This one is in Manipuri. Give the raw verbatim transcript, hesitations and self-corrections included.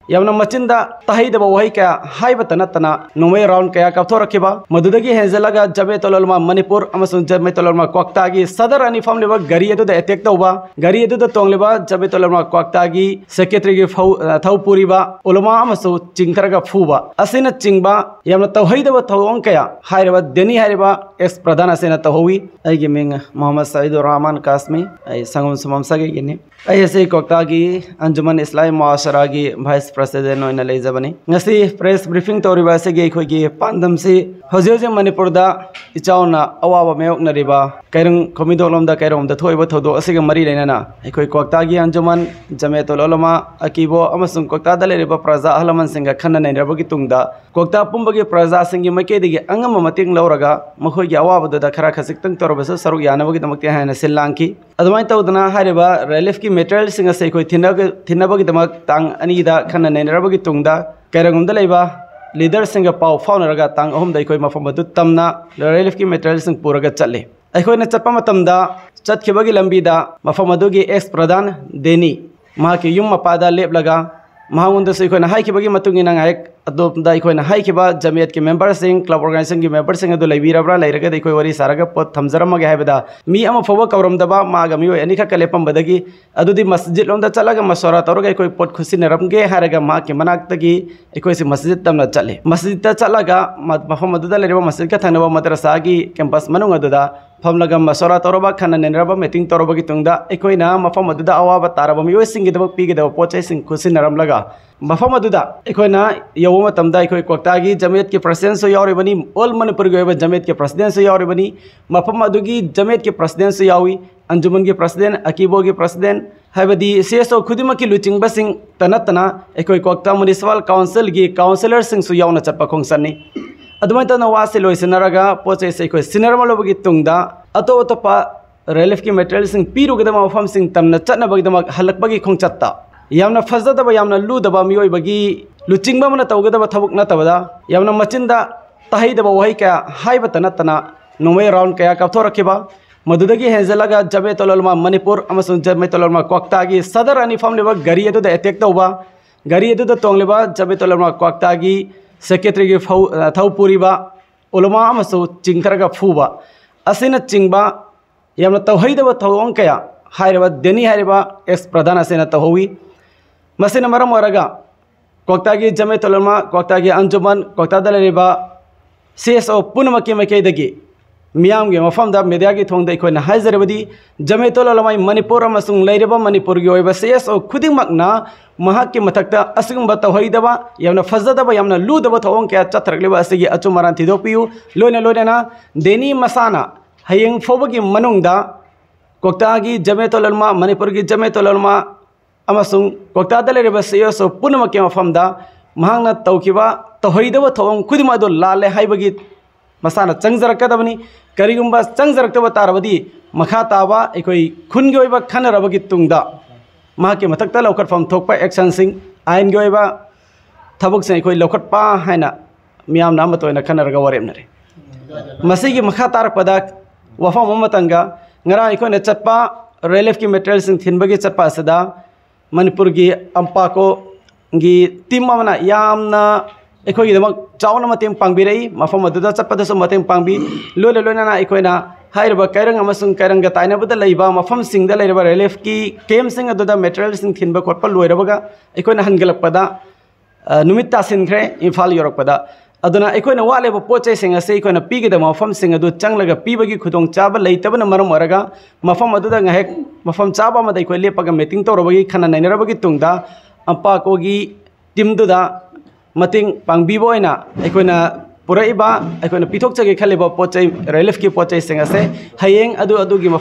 ꯌꯥꯝꯅ ꯃꯆꯤꯟꯗ ꯇꯥꯍꯩꯗꯕ ꯋꯥꯍꯩ ꯀꯌꯥ ꯍꯥꯏꯕꯇ ꯅꯠꯇꯅ ꯅꯣꯡꯃꯩ ꯔꯥꯎꯟ ꯀꯌꯥ ꯀꯥꯞꯊꯣꯔꯛꯈꯤꯕ꯫ ꯃꯗꯨꯗꯒꯤ ꯍꯦꯟꯖꯜꯂꯒ ꯖꯃꯦꯇꯨꯜ ꯎꯂꯃꯥ ꯃꯅꯤꯄꯨꯔ ꯑꯃꯁꯨꯡ ꯖꯃꯦꯇꯨꯜ ꯎꯂꯃꯥ ꯀ꯭ꯋꯥꯛꯇꯥꯒꯤ ꯁꯗꯔ ꯑꯅꯤ ꯐꯝꯂꯤꯕ ꯒꯥꯔꯤ ꯑꯗꯨꯗ ꯑꯦꯇꯦꯛ ꯇꯧꯕ, ꯒꯥꯔꯤ ꯑꯗꯨꯗ ꯇꯣꯡꯂꯤꯕ ꯖꯃꯦꯇꯨꯜ ꯎꯂꯃꯥ ꯀ꯭ꯋꯥꯛꯇꯥꯒꯤ ꯁꯦꯀ꯭ꯔꯦꯇꯔꯤꯒꯤ ꯐꯧ-, ꯑ, ꯊꯧ ꯄꯨꯔꯤꯕ ꯎꯂꯃꯥ ꯑꯃꯁꯨ ꯆꯤꯡꯊꯔꯒ ꯐꯨꯕ ꯑꯁꯤꯅꯆꯤꯡꯕ ꯌꯥꯝꯅ ꯇꯧꯍꯩꯗꯕ ꯊꯧꯑꯣꯡ ꯀꯌꯥ ꯍꯥꯏꯔꯤꯕ ꯗꯦꯅꯤ ꯍꯥꯏꯔꯤꯕ ꯑꯦꯛꯁ ꯄ꯭ꯔꯙꯥꯟ ꯑꯁꯤꯅ ꯇꯧꯍꯧꯋꯤ꯫ ꯑꯩꯒꯤ ꯃꯤꯡ ꯃꯣꯍꯝꯃꯗ ꯁꯌꯤꯗꯨꯔ ꯔꯍꯃꯥꯟ ꯀꯥꯁꯃꯤ, ꯑꯩ ꯁꯪꯒꯣꯝ ꯁꯨꯃꯥꯝ ꯁꯥꯒꯩꯒꯤꯅꯤ꯫ ꯑꯩ ꯑꯁꯤ ꯀ꯭ꯋꯥꯛꯇꯥꯒꯤ ꯑꯟꯖꯨꯃꯟ ꯏꯁꯂꯥꯃꯤ ꯃꯨꯍꯥꯁꯔꯥꯒꯤ ꯚꯥꯏꯁ ꯄ꯭ꯔꯁꯤꯗꯦꯟ ꯑꯣꯏꯅ ꯂꯩꯖꯕꯅꯤ꯫ ꯉꯁꯤ ꯄ꯭ꯔꯦꯁ ꯕ꯭ꯔꯤꯐꯤꯡ ꯇꯧꯔꯤꯕ ꯑꯁꯤꯒꯤ ꯑꯩꯈꯣꯏꯒꯤ ꯄꯥꯟꯗꯝꯁꯤ ꯍꯧꯖꯤꯛ ꯍꯧꯖꯤꯛ ꯃꯅꯤꯄꯨꯔꯗ ꯏꯆꯥꯎꯅ ꯑꯋꯥꯕ ꯃꯥꯌꯣꯛꯅꯔꯤꯕ ꯀꯩꯔꯨꯡ ꯈꯣꯃꯤꯗꯣꯡꯂꯣꯝꯗ ꯀꯩꯔꯣꯝꯗ ꯊꯣꯛꯏꯕ ꯊꯧꯗꯣꯛ ꯑꯁꯤꯒ ꯃꯔꯤ ꯂꯩꯅꯅ ꯑꯩꯈꯣꯏ ꯀ꯭ꯋꯥꯛꯇꯥꯒꯤ ꯑꯟꯖꯨꯃꯟ, ꯖꯃꯦꯇꯨꯜ ꯎꯂꯃꯥ, ꯑꯀꯤꯕꯣ ꯑꯃꯁꯨꯡ ꯀ꯭ꯋꯥꯛꯇꯥꯗ ꯂꯩꯔꯤꯕ ꯄ꯭ꯔꯖꯥ ꯑꯍꯜ ꯂꯃꯟꯁꯤꯡꯒ ꯈꯟꯅ ꯅꯩꯅꯔꯕꯒꯤ ꯇꯨꯡꯗ ꯀ꯭ꯋꯥꯛꯇꯥ ꯄꯨꯝꯕꯒꯤ ꯄ꯭ꯔꯖꯥꯁꯤꯡꯒꯤ ꯃꯥꯏꯀꯩꯗꯒꯤ ꯑꯉꯝꯕ ꯃꯇꯦꯡ ꯂꯧꯔꯒ ꯃꯈꯣꯏꯒꯤ ꯑꯋꯥꯕꯗꯨꯗ ꯈꯔ ꯈꯖꯤꯛꯇꯪ ꯇꯧꯔꯕꯁꯨ ꯁꯔꯨꯛ ꯌꯥꯅꯕꯒꯤꯗꯃꯛꯇꯤ ꯍꯥꯏꯅ ꯁꯤꯜ ꯂꯥꯡꯈꯤ꯫ ꯑꯗꯨꯃꯥꯏꯅ ꯇꯧꯗꯅ ꯍꯥꯏꯔꯤꯕ ꯔꯤꯂꯤꯐꯀꯤ ꯃꯦꯇꯔꯤꯌꯦꯜꯁꯤꯡ ꯑꯁꯤ ꯑꯩꯈꯣꯏ ꯊꯤꯟꯅꯒ-, ꯊꯤꯟꯅꯕꯒꯤꯗꯃꯛ ꯇꯥꯡ ꯑꯅꯤꯗ ꯈꯟꯅ ꯅꯩꯅꯔꯕꯒꯤ ꯇꯨꯡꯗ ꯀꯩꯔꯪꯒꯣꯝꯗ ꯂꯩꯕ ꯂꯤꯗꯔꯁꯤꯡꯒ ꯄꯥꯎ ꯐꯥꯎꯅꯔꯒ ꯇꯥꯡ ꯑꯍꯨꯝꯗ ꯑꯩꯈꯣꯏ ꯃꯐꯝ ꯑꯗꯨ ꯇꯝꯅ ꯔꯤꯂꯤꯐꯀꯤ ꯃꯦꯇꯔꯤꯌꯦꯜꯁꯤꯡ ꯄꯨꯔꯒ ꯆꯠꯂꯤ꯫ ꯑꯩꯈꯣꯏꯅ ꯆꯠꯄ ꯃꯇꯝꯗ ꯆꯠꯈꯤꯕꯒꯤ ꯂꯝꯕꯤꯗ ꯃꯐꯝ ꯑꯗꯨꯒꯤ ꯑꯦꯛꯁ ꯄ꯭ꯔꯙꯥꯟ ꯗꯦꯅꯤ ꯃꯍꯥꯛꯀꯤ ꯌꯨꯝ ꯃꯄꯥꯗ ꯂꯦꯞꯂꯒ ꯃꯍꯥꯛꯉꯣꯟꯗꯁꯨ ꯑꯩꯈꯣꯏꯅ ꯍꯥꯏꯈꯤꯕꯒꯤ ꯃꯇꯨꯡ ꯏꯟꯅ ꯉꯥꯏꯍꯥꯛ ꯑꯗꯣꯝꯗ ꯑꯩꯈꯣꯏꯅ ꯍꯥꯏꯈꯤꯕ ꯖꯃꯤꯌꯠꯀꯤ ꯃꯦꯝꯕꯔꯁꯤꯡ, ꯀ꯭ꯂꯕ ꯑꯣꯔꯒꯅꯥꯏꯖꯦꯁꯟꯒꯤ ꯃꯦꯝꯕꯔꯁꯤꯡ ꯑꯗꯨ ꯂꯩꯕꯤꯔꯕ꯭ꯔꯥ, ꯂꯩꯔꯒꯗꯤ ꯑꯩꯈꯣꯏ ꯋꯥꯔꯤ ꯁꯥꯔꯒ ꯄꯣꯠ ꯊꯝꯖꯔꯝꯃꯒꯦ ꯍꯥꯏꯕꯗ ꯃꯤ ꯑꯃ ꯐꯥꯎꯕ ꯀꯧꯔꯝꯗꯕ ꯃꯥꯒ ꯃꯤꯑꯣꯏ ꯑꯅꯤꯈꯛꯀ ꯂꯦꯞꯄꯝꯕꯗꯒꯤ ꯑꯗꯨꯗꯤ ꯃꯁꯖꯤꯗ ꯂꯣꯝꯗ ꯆꯠꯂꯒ ꯃꯁꯣꯔꯥ ꯇꯧꯔꯒ ꯑꯩꯈꯣꯏ ꯄꯣꯠ ꯈꯨꯠꯁꯤꯟꯅꯔꯝꯒꯦ ꯍꯥꯏꯔꯒ ꯃꯍꯥꯛꯀꯤ ꯃꯅꯥꯛꯇꯒꯤ ꯑꯩꯈꯣꯏꯁꯤ ꯃꯁꯖꯤꯗ ꯇꯝꯅ ꯆꯠꯂꯤ꯫ ꯃꯁꯖꯤꯗꯇ ꯆꯠꯂꯒ ꯃ-, ꯃꯐꯝ ꯑꯗꯨꯗ ꯂꯩꯔꯤꯕ ꯃꯁꯖꯤꯗꯀ ꯊꯪꯅꯕ ꯃꯗꯔꯁꯥꯒꯤ ꯀꯦꯝꯄꯁ ꯃꯅꯨꯡ ꯑꯗꯨꯗ ꯐꯝꯂꯒ ꯃꯁꯣꯔꯥ ꯇꯧꯔꯕ, ꯈꯟꯅ ꯅꯩꯅꯔꯕ, ꯃꯤꯇꯤꯡ ꯇꯧꯔꯕꯒꯤ ꯇꯨꯡꯗ ꯑꯩꯈꯣꯏꯅ ꯃꯐꯝ ꯑꯗꯨꯗ ꯑꯋꯥꯕ ꯇꯥꯔꯕ ꯃꯤꯑꯣꯏꯁꯤꯡꯒꯤꯗꯃꯛ ꯄꯤꯒꯗꯕ ꯄꯣꯠ ꯆꯩꯁꯤꯡ ꯈꯨꯠꯁꯤꯟꯅꯔꯝꯂꯒ ꯃꯐꯝ ꯑꯗꯨꯗ ꯑꯩꯈꯣꯏꯅ ꯌꯧꯕ ꯃꯇꯝꯗ ꯑꯩꯈꯣꯏ ꯀ꯭ꯋꯥꯛꯇꯥꯒꯤ ꯖꯃꯤꯌꯠꯀꯤ ꯄ꯭ꯔꯁꯤꯗꯦꯟꯁꯨ ꯌꯥꯎꯔꯤꯕꯅꯤ, ꯑꯣꯜ ꯃꯅꯤꯄꯨꯔꯒꯤ ꯑꯣꯏꯕ ꯖꯃꯤꯌꯠꯀꯤ ꯄ꯭ꯔꯁꯤꯗꯦꯟꯁꯨ ꯌꯥꯎꯔꯤꯕꯅꯤ, ꯃꯐꯝ ꯑꯗꯨꯒꯤ ꯖꯃꯤꯌꯠꯀꯤ ꯄ꯭ꯔꯁꯤꯗꯦꯟꯁꯨ ꯌꯥꯎꯏ, ꯑꯟꯖꯨꯃꯟꯒꯤ ꯄ꯭ꯔꯁꯤꯗꯦꯟ, ꯑꯀꯤꯕꯣꯒꯤ ꯄ꯭ꯔꯁꯤꯗꯦꯟ, ꯍꯥꯏꯕꯗꯤ ꯁꯤ ꯑꯦꯁ ꯑꯣ ꯈꯨꯗꯤꯡꯃꯛꯀꯤ ꯂꯨꯆꯤꯡꯕꯁꯤꯡꯇ ꯅꯠꯇꯅ ꯑꯩꯈꯣꯏ ꯀ꯭ꯋꯥꯛꯇꯥ ꯃ꯭ꯌꯨꯅꯤꯁꯤꯄꯥꯜ ꯀꯥꯎꯟꯁꯤꯜꯒꯤ ꯀꯥꯎꯟꯁꯤꯂꯔꯁꯤꯡꯁꯨ ꯌꯥꯎꯅ ꯆꯠꯄ ꯈꯣꯡꯆꯠꯅꯤ꯫ ꯑꯗꯨꯃꯥꯏꯅ ꯇꯧꯅ ꯋꯥꯁꯤ ꯂꯣꯏꯁꯤꯟꯅꯔꯒ ꯄꯣꯠ ꯆꯩꯁꯦ ꯑꯩꯈꯣꯏ ꯁꯤꯟꯅꯔꯝꯂꯕꯒꯤ ꯇꯨꯡꯗ ꯑꯇꯣꯞ ꯑꯇꯣꯞꯄ ꯔꯤꯂꯤꯐꯀꯤ ꯃꯦꯇꯔꯤꯌꯦꯜꯁꯤꯡ ꯄꯤꯔꯨꯒꯗꯕ ꯃꯐꯝꯁꯤꯡ ꯇꯝꯅ ꯆꯠꯅꯕꯒꯤꯗꯃꯛ ꯍꯜꯂꯛꯄꯒꯤ ꯈꯣꯡꯆꯠꯇ ꯌꯥꯝꯅ ꯐꯖꯗꯕ, ꯌꯥꯝꯅ ꯂꯨꯗꯕ ꯃꯤꯑꯣꯏꯕꯒꯤ ꯂꯨꯆꯤꯡꯕ ꯑꯃꯅ ꯇꯧꯒꯗꯕ ꯊꯕꯛ ꯅꯠꯇꯕꯗ ꯌꯥꯝꯅ ꯃꯆꯤꯟꯗ ꯇꯥꯍꯩꯗꯕ ꯋꯥꯍꯩ ꯀꯌꯥ ꯍꯥꯏꯕꯇ ꯅꯠꯇꯅ ꯅꯣꯡꯃꯩ ꯔꯥꯎꯟ ꯀꯌꯥ ꯀꯥꯞꯊꯣꯔꯛꯈꯤꯕ, ꯃꯗꯨꯗꯒꯤ ꯍꯦꯟꯖꯜꯂꯒ ꯖꯃꯤꯌꯠ ꯎꯂꯃꯥ ꯃꯅꯤꯄꯨꯔ ꯑꯃꯁꯨꯡ ꯖꯃꯤꯌꯠ ꯎꯂꯃꯥ ꯀ꯭ꯋꯥꯛꯇꯥꯒꯤ ꯁꯗꯔ ꯑꯅꯤ ꯐꯝꯂꯤꯕ ꯒꯥꯔꯤ ꯑꯗꯨꯗ ꯑꯦꯇꯦꯛ ꯇꯧꯕ, ꯒꯥꯔꯤ ꯑꯗꯨꯗ ꯇꯣꯡꯂꯤꯕ ꯖꯃꯤꯌꯥꯇꯨꯜ ꯎꯂꯃꯥ ꯀ꯭ꯋꯥꯛꯇꯥꯒꯤ ꯁꯦꯀ꯭ꯔꯦꯇꯔꯤꯒꯤ ꯐꯧ-, ꯑ, ꯊꯧ ꯄꯨꯔꯤꯕ ꯎꯂꯃꯥ ꯑꯃꯁꯨ ꯆꯤꯡꯊꯔꯒ ꯐꯨꯕ ꯑꯁꯤꯅꯆꯤꯡꯕ ꯌꯥꯝꯅ ꯇꯧꯍꯩꯗꯕ ꯊꯧꯑꯣꯡ ꯀꯌꯥ ꯍꯥꯏꯔꯤꯕ ꯗꯦꯅꯤ ꯍꯥꯏꯔꯤꯕ ꯑꯦꯛꯁ ꯄ꯭ꯔꯙꯥꯟ ꯑꯁꯤꯅ ꯇꯧꯍꯧꯋꯤ꯫ ꯃꯁꯤꯅ ꯃꯔꯝ ꯑꯣꯏꯔꯒ ꯀ꯭ꯋꯥꯛꯇꯥꯒꯤ ꯖꯃꯤꯌꯥꯇꯨꯜ ꯎꯂꯃꯥ, ꯀ꯭ꯋꯥꯛꯇꯥꯒꯤ ꯑꯟꯖꯨꯃꯟ, ꯀ꯭ꯋꯥꯛꯇꯥꯗ ꯂꯩꯔꯤꯕ ꯁꯤ ꯑꯦꯁ ꯑꯣ ꯄꯨꯝꯅꯃꯛꯀꯤ ꯃꯥꯏꯀꯩꯗꯒꯤ ꯃꯤꯌꯥꯝꯒꯤ ꯃꯐꯝꯗ ꯃꯦꯗꯤꯌꯥꯒꯤ ꯊꯣꯡꯗ ꯑꯩꯈꯣꯏꯅ ꯍꯥꯏꯖꯔꯕꯗꯤ, ꯖꯃꯤꯌꯥꯇꯨꯜ ꯎꯂꯃꯥꯏ ꯃꯅꯤꯄꯨꯔ ꯑꯃꯁꯨꯡ ꯂꯩꯔꯤꯕ ꯃꯅꯤꯄꯨꯔꯒꯤ ꯑꯣꯏꯕ ꯁꯤ ꯑꯦꯁ ꯑꯣ ꯈꯨꯗꯤꯡꯃꯛꯅ ꯃꯍꯥꯛꯀꯤ ꯃꯊꯛꯇ ꯑꯁꯤꯒꯨꯝꯕ ꯇꯧꯍꯩꯗꯕ, ꯌꯥꯝꯅ ꯐꯖꯗꯕ, ꯌꯥꯝꯅ ꯂꯨꯗꯕ ꯊꯧꯑꯣꯡ ꯀꯌꯥ ꯆꯠꯊꯔꯛꯂꯤꯕ ꯑꯁꯤꯒꯤ ꯑꯆꯨꯝ ꯑꯔꯥꯟ ꯊꯤꯗꯣꯛꯄꯤꯌꯨ꯫ ꯂꯣꯏꯅ ꯂꯣꯏꯅꯅ ꯗꯦꯅꯤ ꯃꯁꯥꯅ ꯍꯌꯦꯡ ꯐꯥꯎꯕꯒꯤ ꯃꯅꯨꯡꯗ ꯀ꯭ꯋꯥꯛꯇꯥꯒꯤ ꯖꯃꯤꯌꯥꯇꯨꯜ ꯎꯂꯃꯥ, ꯃꯅꯤꯄꯨꯔꯒꯤ ꯖꯃꯤꯌꯥꯇꯨꯜ ꯎꯂꯃꯥ ꯑꯃꯁꯨꯡ ꯀ꯭ꯋꯥꯛꯇꯥꯗ ꯂꯩꯔꯤꯕ ꯁꯤ ꯑꯦꯁ ꯑꯣ ꯄꯨꯝꯅꯃꯛꯀꯤ ꯃꯐꯝꯗ ꯃꯍꯥꯛꯅ ꯇꯧꯈꯤꯕ ꯇꯧꯍꯩꯗꯕ ꯊꯧꯑꯣꯡ ꯈꯨꯗꯤꯡꯃꯛ ꯑꯗꯨ ꯂꯥꯜꯂꯦ ꯍꯥꯏꯕꯒꯤ ꯃꯁꯥꯅ ꯆꯪꯖꯔꯛꯀꯗꯕꯅꯤ꯫ ꯀꯔꯤꯒꯨꯝꯕ ꯆꯪꯖꯔꯛꯇꯕ ꯇꯥꯔꯕꯗꯤ ꯃꯈꯥ ꯇꯥꯕ ꯑꯩꯈꯣꯏ ꯈꯨꯟꯒꯤ ꯑꯣꯏꯕ ꯈꯟꯅꯔꯕꯒꯤ ꯇꯨꯡꯗ ꯃꯍꯥꯛꯀꯤ ꯃꯊꯛꯇ ꯂꯧꯈꯠꯐꯝ ꯊꯣꯛꯄ ꯑꯦꯛꯁꯟꯁꯤꯡ, ꯑꯥꯏꯟꯒꯤ ꯑꯣꯏꯕ ꯊꯕꯛꯁꯤꯡ ꯑꯩꯈꯣꯏ ꯂꯧꯈꯠꯄ ꯍꯥꯏꯅ ꯃꯤꯌꯥꯝꯅ ꯑꯃꯠꯇ ꯑꯣꯏꯅ ꯈꯟꯅꯔꯒ ꯋꯥꯔꯦꯞꯅꯔꯦ꯫ ꯃꯁꯤꯒꯤ ꯃꯈꯥ ꯇꯥꯔꯛꯄꯗ ꯋꯥꯐꯝ ꯑꯃꯇꯪꯒ, ꯉꯔꯥꯡ ꯑꯩꯈꯣꯏꯅ ꯆꯠꯄ ꯔꯤꯂꯤꯐꯀꯤ ꯃꯦꯇꯔꯤꯌꯦꯜꯁꯤꯡ ꯊꯤꯟꯕꯒꯤ ꯆꯠꯄ ꯑꯁꯤꯗ ꯃꯅꯤꯄꯨꯔꯒꯤ ꯑꯝꯄꯥꯀꯣꯒꯤ ꯇꯤꯝ ꯑꯃꯅ ꯌꯥꯝꯅ ꯑꯩꯈꯣꯏꯒꯤꯗꯃꯛ ꯆꯥꯎꯅ ꯃꯇꯦꯡ ꯄꯥꯡꯕꯤꯔꯛꯏ꯫ ꯃꯐꯝ ꯑꯗꯨꯗ ꯆꯠꯄꯗꯁꯨ ꯃꯇꯦꯡ ꯄꯥꯡꯕꯤ꯫ ꯂꯣꯏꯅ ꯂꯣꯏꯅꯅ ꯑꯩꯈꯣꯏꯅ ꯍꯥꯏꯔꯤꯕ ꯀꯩꯔꯪ ꯑꯃꯁꯨꯡ ꯀꯩꯔꯪꯒ ꯇꯥꯏꯅꯕꯗ ꯂꯩꯕ ꯃꯐꯝꯁꯤꯡꯗ ꯂꯩꯔꯤꯕ ꯔꯤꯂꯤꯐꯀꯤ ꯀꯦꯝꯞꯁꯤꯡ ꯑꯗꯨꯗ ꯃꯦꯇꯔꯤꯌꯦꯜꯁꯤꯡ ꯊꯤꯟꯕ ꯈꯣꯠꯄ ꯂꯣꯏꯔꯕꯒ ꯑꯩꯈꯣꯏꯅ ꯍꯟꯒꯠꯂꯛꯄꯗ, ꯑ, ꯅꯨꯃꯤꯠ ꯇꯥꯁꯤꯟꯈ꯭ꯔꯦ ꯏꯝꯐꯥꯜ ꯌꯧꯔꯛꯄꯗ꯫ ꯑꯗꯨꯅ ꯑꯩꯈꯣꯏꯅ ꯋꯥꯠꯂꯤꯕ ꯄꯣꯠ ꯆꯩꯁꯤꯡ ꯑꯁꯤ ꯑꯩꯈꯣꯏꯅ ꯄꯤꯒꯗꯕ ꯃꯐꯝꯁꯤꯡ ꯑꯗꯨ ꯆꯪꯂꯒ ꯄꯤꯕꯒꯤ ꯈꯨꯗꯣꯡꯆꯥꯕ ꯂꯩꯇꯕꯅ ꯃꯔꯝ ꯑꯣꯏꯔꯒ ꯃꯐꯝ ꯑꯗꯨꯗ ꯉꯥꯏꯍꯥꯛ ꯃꯐꯝ ꯆꯥꯕ ꯑꯃꯗ ꯑꯩꯈꯣꯏ ꯂꯦꯞꯄꯒ ꯃꯤꯇꯤꯡ ꯇꯧꯔꯕꯒꯤ, ꯈꯟꯅ ꯅꯩꯅꯔꯕꯒꯤ ꯇꯨꯡꯗ ꯑꯝꯄꯥꯀꯣꯒꯤ ꯇꯤꯝꯗꯨꯗ ꯃꯇꯦꯡ ꯄꯥꯡꯕꯤꯕ ꯑꯣꯏꯅ ꯑꯩꯈꯣꯏꯅ ꯄꯨꯔꯛꯏꯕ, ꯑꯩꯈꯣꯏꯅ ꯄꯤꯊꯣꯛꯆꯒꯦ ꯈꯜꯂꯤꯕ ꯄꯣꯠ ꯆꯩ, ꯔꯤꯂꯤꯐꯀꯤ ꯄꯣꯠ ꯆꯩꯁꯤꯡ ꯑꯁꯦ ꯍꯌꯦꯡ ꯑꯗꯨ ꯑꯗꯨꯒꯤ ꯃꯐꯝ